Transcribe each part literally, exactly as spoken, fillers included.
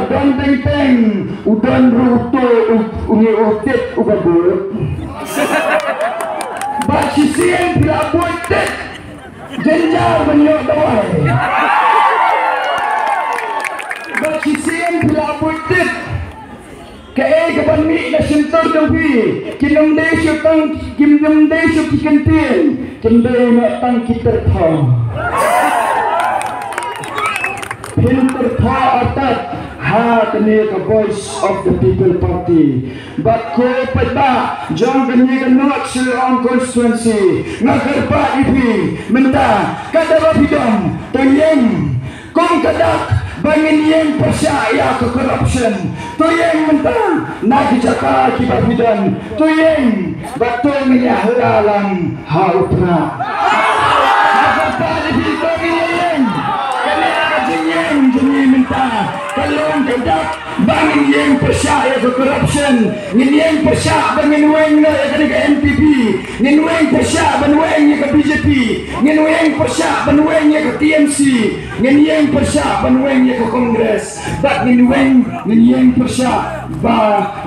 Don teng teng u don ruh uto u, u ngi u tit uba bud. Bad shisien phi la bud tit. Jynjar ban ïoh dawai. Bad shisien phi la bud tit. Kaei kaban mih na shyntur jong phi? Kim dei shuh tang, kim dei shuh ki kyntien. Kim dei noh tang ki tyrthoh. Phin tyrthoh artat ha kane ka Voice of the People Party. Bad ko paidbah jong kane ka North Shillong constituency, nga kyrpad ïa phi mynta, katba phi don, to ïeng. Kum ka dak ba ngin ïeng pyrshah ïa ka corruption. To ïeng mynta na ki jaka kiba phi don. To ïeng bad to ngin ïa hala lang ha u Prah. Nga kyrpad ïa phi, to ngin ïeng. Kane ka jingïeng jong ngi mynta ka long ka dak ba ngin ïeng pyrshah ïa ka corruption. Ngin ïeng pyrshah ba ngin weng noh ïa kane ka N P P. Ngin weng pyrshah ban weng ïa ka B J P. Ngin weng pyrshah ban weng ïa ka T M C. Ngin ïeng pyrshah ban weng ïa ka Congress. Bad ngin weng, ngin ïeng pyrshah ba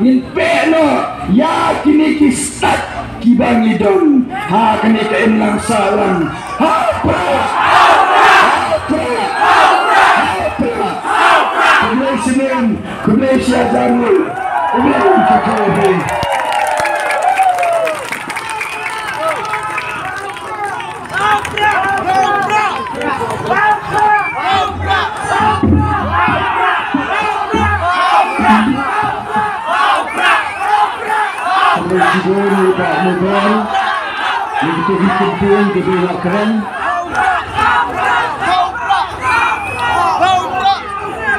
ngin peit noh ïa kine ki stat kiba ngi don ha kane ka imlang sahlang. Ha u Prah! Ha u Prah! Ha u Prah! Khublei shibun, khublei shihajar nguh. Khublei shibun. Khublei shibun ïa u Bah Mawbon. Ïa kito ki kyntien kiba la kren.